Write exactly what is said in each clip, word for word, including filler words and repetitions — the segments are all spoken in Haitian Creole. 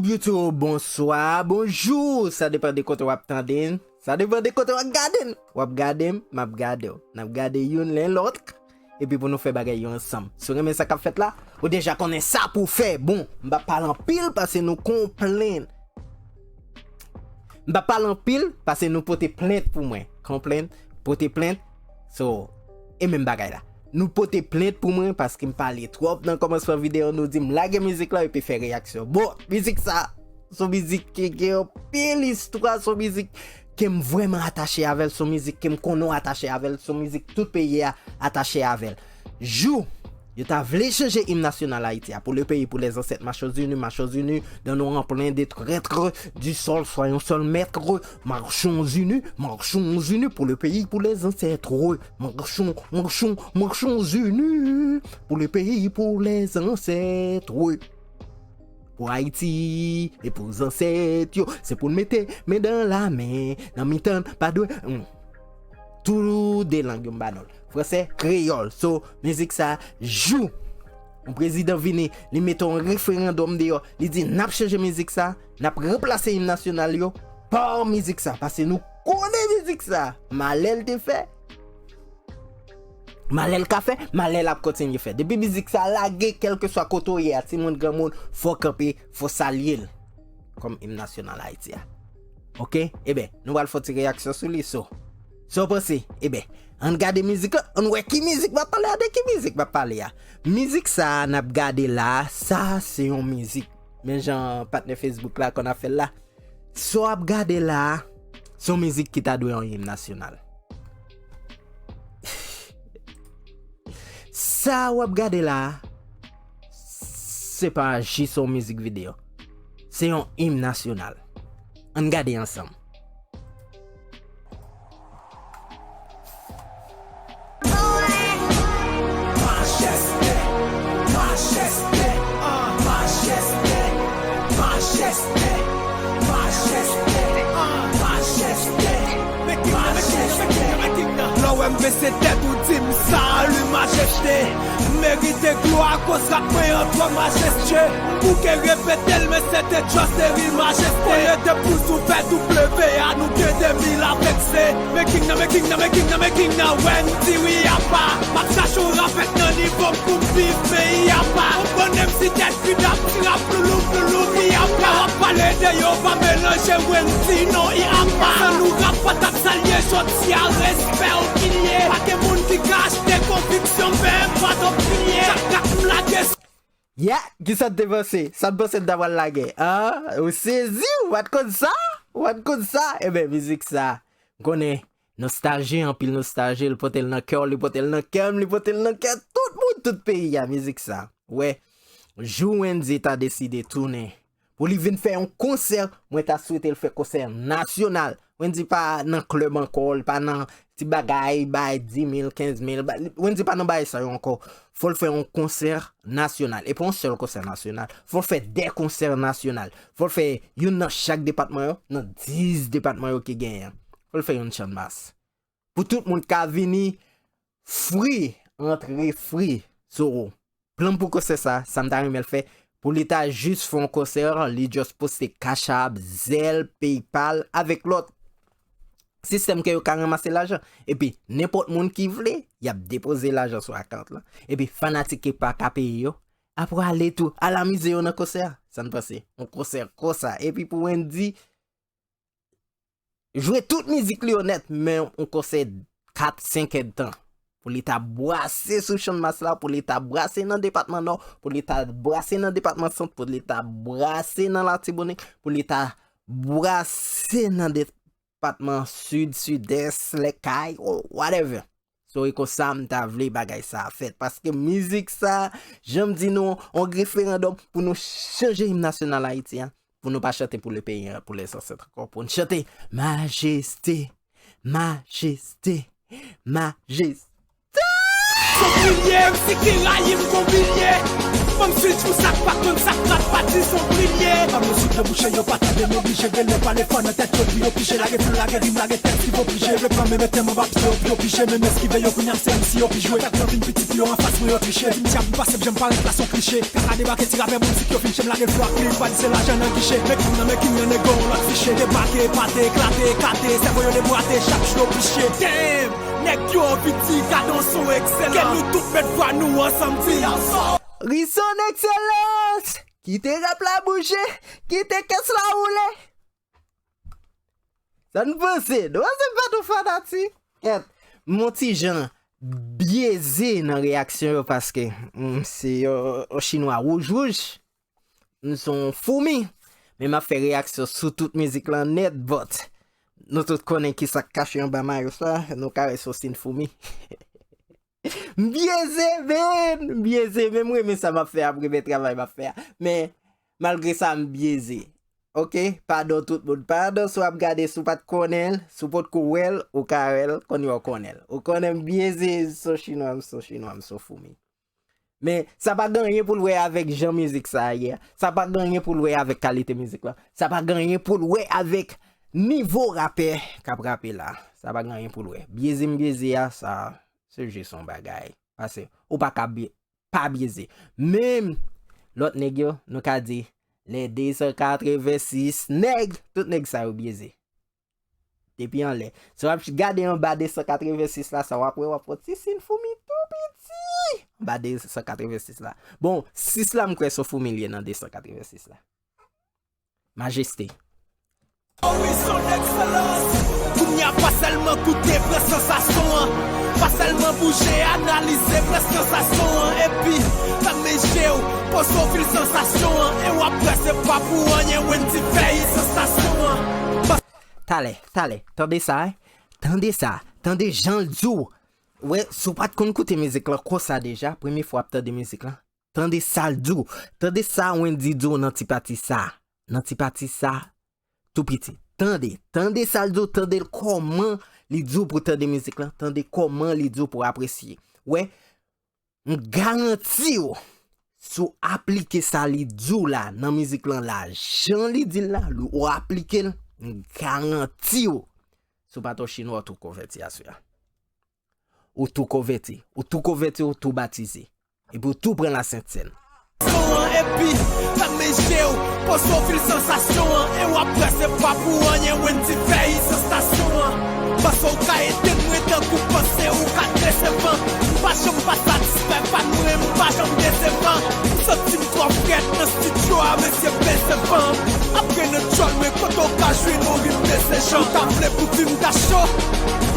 YouTube, bonswa, bonjou. Sa depann de kote w ap tande n. Sa depann de kote w ap gade n. W ap gade m, m ap gade w. N ap gade youn len lòt. Epi pou nou fè bagay yo ansanm. Si w renmen sa k ap fèt la, ou deja konnen sa pou w fè. Bon, m p ap pale anpil pase nou konplenn. M p ap pale anpil pase nou pote plent pou mwen. Konplenn, pote plent. So, e menm bagay la. Nou pote plent pou mwen paske m pale twòp nan kòmansman videyo, nou di m lage mizik la epi fè reyaksyon. Bon, mizik sa, se yon mizik ki gen anpil istwa, se yon mizik ke m vrèman atache avè l, se yon mizik ke m konnen w atache avè l, se yon mizik tout peyi a atache avè l. Jou yo ta vle chanje im nasyonal Ayiti a, pour le pays, pour les ancêtres, marchons unis, marchons unis, dans nos rangs pleins de traîtres, du sol, soyons seuls maîtres, marchons unis, marchons unis, pour le pays, pour les ancêtres, marchons, marchons, marchons unis, pour le pays, pour les ancêtres. Pou Ayiti e pou zansèt yo, se pou n mete men dan lamen, nan mitan n pa dwe. Hmm. Tou de lang yo m ba non l. Fransè, kreyòl. So, mizik sa, jou yon prezidan vini, li mete yon referandòm deyò, li di n ap chanje mizik sa, n ap ranplase im nasyonal yo pa mizik sa. Pase nou konnen mizik sa, malè l te fè, malè l ka fè, malè l ap kontinye fè. Depi mizik sa lage, kèlkeswa kote w ye a, timoun, granmoun, fò w kanpe, fò w salye l kòm im nasyonal Ayiti a. Oke? Eben, nou pral fè yon ti reyaksyon sou li, so. Sa w panse? Eben, ann gade mizik la, ann wè ki mizik m ap pale a, de ki mizik m ap pale a. Mizik sa a n ap gade la a, sa se yon mizik. Men jan patnè Facebook la konn ap fè l la. Sa w ap gade la a, se yon mizik ki ta dwe yon im nasyonal. Sa w ap gade la a, se pa jis yon mizik videyo. Se yon im nasyonal. Ann gade ansanm. Majeste, majeste, ah, majeste, majeste, majeste, ah, majeste. Lè w wè m bese tèt ou di m salut majeste. M merite glwa akoz rap mwen an twò majestye. M bouke repete l men se te just a rire majeste. Olye de pouz ouvè W A nou gen de mil avèk se. Men king nan, men king nan, men king nan, men king nan, Wendy wi apa. M ap chache yon rapèt nan nivo m pou m viv peyi apa. Konprann M C tèt fidap ti rap loulou loulou mi apa. W ap pale de yo pa melanje Wendy non i apa. San nou rap pa t ap salye jodi a respè w pilye. Pa gen moun ki ka achte konviksyon men pa twòp pilye. Chak kat m lage. Yeah, kisa n te panse? Sa n panse n ta pral lage? An? Ou sezi? Ou pa t konn sa? Ou pa t konn sa? Eben, mizik sa, m konnen nostalji, anpil nostalji, li pote l nan kè w, li pote l nan kè m, li pote l nan kè tout moun, tout peyi a, mizik sa. Ou wè, jou Wendy ta deside tounen, pou li vin fè yon konsè, mwen ta swete l fè konsè nasyonal. Wendy pa nan klèb ankò, li pa nan ti bagay, bay di mil, kenz mil, ba-, Wendy pa nan bagay sa yo ankò. Fò l fè yon konsè nasyonal. E pa yon sèl konsè nasyonal. Fò l fè de konsè nasyonal. Fò l fè youn nan chak depatman yo, nan dis depatman yo ki genyen an. Fò l fè youn Channmas. Pou tout moun ka vini free, antre free. So, plan m pou konsè sa, sa m ta renmen l fè, pou li ta jis fè yon konsè, li just poste Cash App, Zelle, PayPal, avèk lòt sistèm ke yo ka ranmase lajan. Epi, nenpòt moun ki vle, y ap depoze lajan sou akant lan. Epi, fanatik ki pa ka peye yo, ap prale tou, al amize yo nan konsè a. Sa n panse? Yon konsè konsa. Epi pou Wendy, jwe tout mizik li yo nèt, men yon konsè kat, senk èdtan. Pou li ta brase sou Channmas la, pou li ta brase nan depatman Nò, pou li ta brase nan depatman Sant, pou li ta brase nan Latibonit, pou li ta brase nan depatman Sid, Sidès, Lèkay, ou whatever. So, e konsa m ta vle bagay sa a fèt. Paske mizik sa, jan m di nou, yon referandòm pou nou chanje im nasyonal Ayiti a. Pou nou pa chante pour le pays, pour les ancêtres ankò. Pou n chante majeste, majeste, majeste. Son piliye, M C ki rayi m gon milye. Fanm switch pou sa k pa konn sa k rap pa di son piliye. Fanm yo sou gwo bouche, yo pa tande m oblije rele pale fò nan tèt yo pou yo pije lage flou, lage rim, lage tèks ki vo pije. Reklame mete m anba pye yo pou yo pije, menm eskive yo kounye a m se M C yo pi jwe. Tèt yo vin piti pou yo anfas mwen yo triche. Di m si ap pase m janm parèt la son kliche. Kaka debake ti rapè moun si k yo fin che m lage flou ak klip pa di se lajan nan giche. Making nan making nan nego yon lòt fiche. Debake, epate, eklate, ekate, sèvo yo debwate, chak jou yo piche. Damn! Nèg yo vin di gadon son ekselan. Ke nou tout met vwa nou ansanm di. Rison Excellence! Kite rap la bouje, kite kès la woule. Sa n panse? Nou panse m pa t yon fanatik? Kèt, m on ti jan byeze nan reyaksyon yo paske m se yon, yon chinwa wouj wouj. M se yon foumi. Men m ap fè reyaksyon sou tout mizik lan nèt, but nou tout konnen ki sa k kache anba mayo sa, nou ka wè se yon sin foumi. M byeze, man! M byeze, men m renmen sa m ap fè a, m renmen travay m ap fè a. Men, malgre sa, m byeze. Ok? Padon tout moun. Padon si w ap gade, si w pa t konnen l, si w potko wè l, ou ka wè l, kounye a w konnen l. Ou konnen m byeze, m se yon chinwa, m se yon chinwa, m se yon foumi. Men, sa pa gen anyen pou l wè avèk jan mizik sa a ye a. Sa pa gen anyen pou l wè avèk kalite mizik la. Sa pa gen anyen pou l wè avèk nivo rapè k ap rape la. Sa pa gen anyen pou l wè. Byeze m byeze a, sa, se jis yon bagay. Paske ou pa ka bye-, pa byeze. Menm lòt nèg yo, nou ka di, les deux cent quatre-vingt-six nèg, tout nèg sa yo byeze. Depi anlè. Si w ap gade anba de san katrevensis la, sa w ap wè, w ap wè ti sin foumi tou piti. Anba de san katrevensis la. Bon, sis la, m kwè se foumi l ye nan de san katrevensis la. Majeste. Kounye a pa sèlman koute, pran sansasyon an. Pa sèlman bouje, analize, pran sansasyon an. Epi, fèmen je w, poze w, fil sansasyon an. E w ap wè se pa pou anyen Wendy fè sansasyon an. Talè, talè, tande sa, eh? Tande sa, tande jan l di w. Wè, si w pa t konn koute mizik lan konsa deja, premye fwa w ap tande mizik lan, tande sa l di w. Tande sa Wendy di w nan ti pati sa. Nan ti pati sa, tou piti. Tande, tande sa l di w, tande l kòman li di w pou tande mizik lan, tande kòman li di w pou apresye. Wè, m garanti w, si w aplike sa li di w la nan mizik lan la, jan li di l la, ou aplike l, m garanti w, si w pa t yon chinwa, w tou konvèti aswè a. Ou tou konvèti, ou tou konvèti, ou tou batize. Epi ou tou pran lasent sèn. Epi, fèmen je w, poze w, fil sansasyon an. E w ap wè se pa pou anyen Wendy fè sansasyon an. Panse w ka etenn mwen tankou panse ou ka desevan. M pa janm pa satisfè, fan mwen, m pa janm desevan. M santi m twò frèt nan estidyo a, mesye, peze van. Apre nan djòl mwen, kote w ka jwenn yon rim, mesye Jan. Ou ta vle pou vi m ta cho,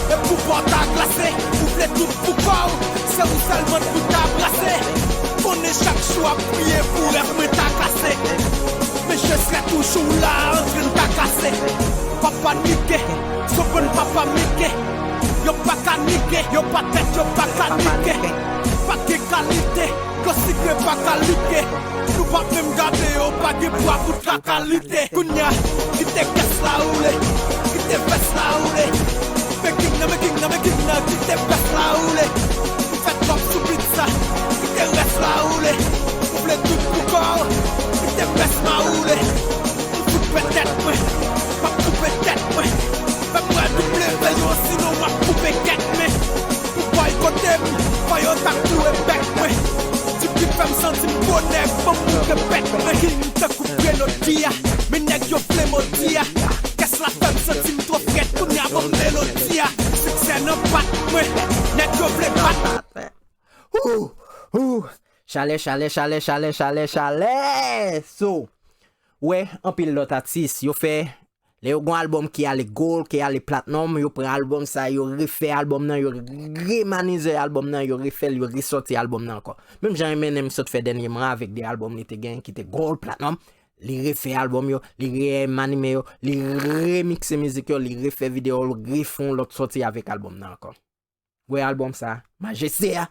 e pou pa w ta glase. Ou vle tout pou kò w, se ou sèlman pou ta brase. Konnen chak jou ap priye pou rèv mwen ta kase. Men je serai toujours là, antre n ta kase. Pa panike, sou konn pa panike. Yo pa ka nike, yo pa tèt, yo pa ka nike. Pa gen kalite, yo sikre pa kalite. Nou pa menm gade yo, pa gen pwa pou trakalite. Kounya, kite kès la woule, kite vès la woule. Making nan making nan making nan, kite vès la woule. Ou fè twòp sou beat sa, kite rès la woule. Ou vle tout pou kò w, kite vès la woule. M fout pè tèt mwen, m ap koupe tèt mwen. Fè m wè W V yo, sinon m ap koupe kèt men. Pou bòykote m, fò yo ta kloure bèk mwen. Tip ki fè m santi m gwo nèg, ban m moutre bèk mwen. King tankou Melody a, men nèg yo vle modi a. Kès la fè m santi m twò frèt, kounye a ban m melodi a. Siksè nan pat mwen, nèg yo vle bat. Ou, ou, chalè, chalè, chalè, chalè, chalè, chalè. So, wè, anpil lòt atis, yo fè, lè yo gon albòm ki ale gold, ki ale platinum, yo pran albòm sa, yo refè albòm nan, yo remanize albòm nan, yo refè l, yo resòti albòm nan ankò. Menm jan Eminem sot fè dènyèman avèk de albòm li te gen ki te gold, platinum, li refè albòm yo, li remanime yo, li remikse mizik yo, li refè videyo, li refè yon lòt sòti avèk albòm nan ankò. Wè albòm sa, Majeste a,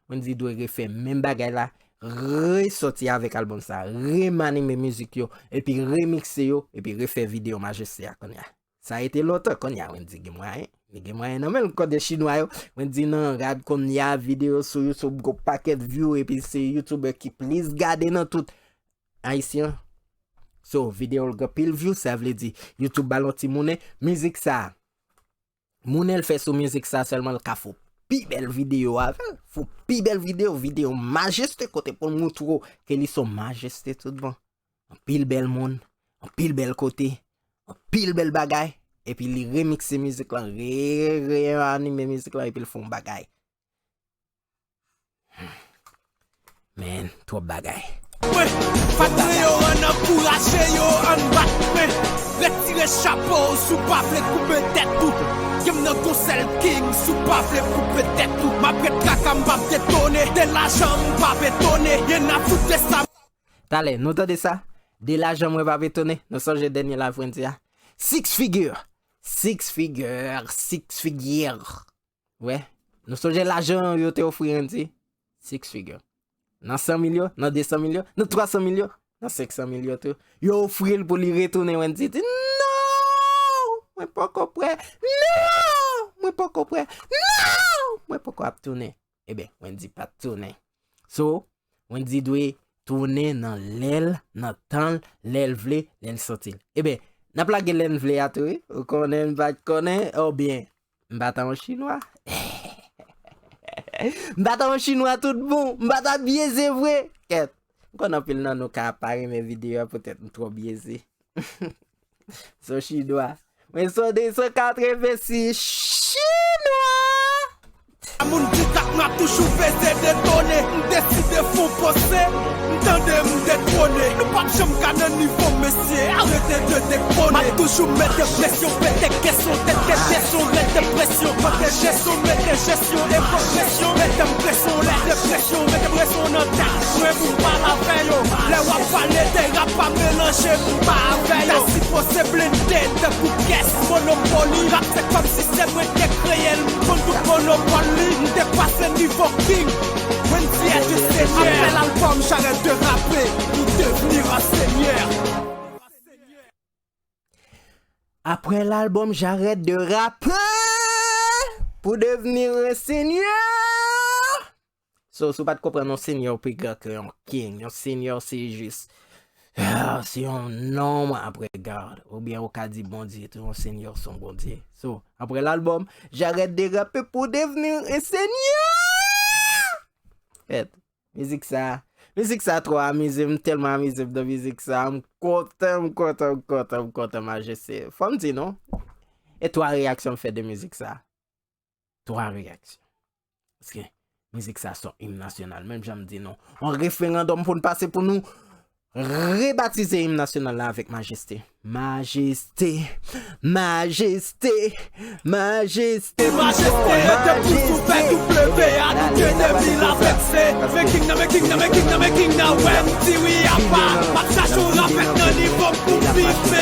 Wendy dwe refè menm bagay la, resòti avèk albòm sa, remanime mizik yo, epi remikse yo, epi refè videyo Majeste a kounye a. Sa rete lontan, kounye a Wendy gen mwayen, Li gen mwayen nan men l, kòde chinwa yo. Mwen di nan rad kounye a, videyo sou YouTube gon pakèt view, epi se YouTuber ki plis gade nan tout Ayisyen. So, videyo l gen pil view, sa vle di YouTube ba l yon ti monnen. Mizik sa, monnen l fè sou mizik sa sèlman l ka fè pi bèl videyo avè l. Fè pi bèl videyo, videyo majeste kote pou l moutre w ke li se yon majeste tout bon. Anpil bèl moun, anpil bèl kote, anpil bèl bagay. Epi li remikse mizik lan, re, re anime mizik lan, epi l fè yon bagay. Men, twòp bagay. Mwen, patwon yo ann ankouraje yo, ann bat men. Retire chapo w si w pa vle koupe tèt ou. Gen m nan gon sèl king, si w pa vle koupe tèt ou. M ap ret traka, m p ap detone. De lajan m p ap etone. Yen a fout de sa. Talè, nou tande sa? De lajan mwen p ap etone. Nou sonje dènye live Wendyy a? Six figure. Six figure. Six figure. Wè. Nou sonje lajan yo te ofri Wendyy? Six figure. Nan san mil yo, nan de san mil yo, nan twa san mil yo, nan senk san mil yo tou. Yo ofri l pou li retounen, Wendyy di, "Non! Mwen poko prè! Non! Mwen poko prè! Non! Mwen poko ap tounen." Ebyen, Wendyy pa t tounen. So, Wendyy dwe tounen nan lè l, nan tan l, lè l vle, lè l santi l. Ebyen, n ap lage lè n vle a tou, wi. Ou konnen, m pa t konnen, oubyen, m pa ta yon chinwa. M pa ta yon chinwa tout bon, m pa ta byeze vre. Kèt, m konn anpil nan nou ka pa renmen videyo a, poutèt m twò byeze. Son chinwa. Mwen son de san katrevensis chinwa. Moun di kat m ap toujou peze detone. M deside fon pose. M tande m detwone. Nou p ap janm ka nan nivo m, mesye. Arete de dekone. M ap toujou mete presyon, pete kesyon, tete kesyon, rete presyon. Mete jesyon, mete jesyon, e pran presyon. Mete m presyon, lè depresyon, mete presyon nan tèt mwen pou m pale avè yo. Lè w ap pale de rap pa melanje, m pa avè yo. Ta sipoze blende tankou kès Monopoly. Rap se kòm si se mwen te kreye l, m konn tout monopòl li. M depase nivo king. Wendyy est un seigneur. Après l'album, j'arrête de rapper pour devenir un seigneur. Après l'album, j'arrête de rapper pour devenir un seigneur. So, si w pa t konprann, yon senyè pi gran ke yon king. Yon senyè se jis, ah, se yon nonm apre God. Oubyen ou ka di Bondye tou, yon senyè se yon Bondye. So, après l'album, j'arrête de rapper pour devenir un seigneur. Fèt, mizik sa, mizik sa twò amize m, m tèlman amize m nan mizik sa. M kontan, m kontan, m kontan, m kontan, majeste. Fò m di nou, e twa reyaksyon m fè de mizik sa. Twa reyaksyon. Paske mizik sa se yon im nasyonal. Menm jan m di nou, yon referandòm pou n pase pou nou rebatize im nasyonal la avèk Majeste. Majeste, Majeste, Majeste, Majeste, mete pous ouvè W A nou te de mil avèk se. Men king nan, men king nan, men king nan, men king nan, wè m di wi apa. M ap chache yon rapè nan nivo m pou viv.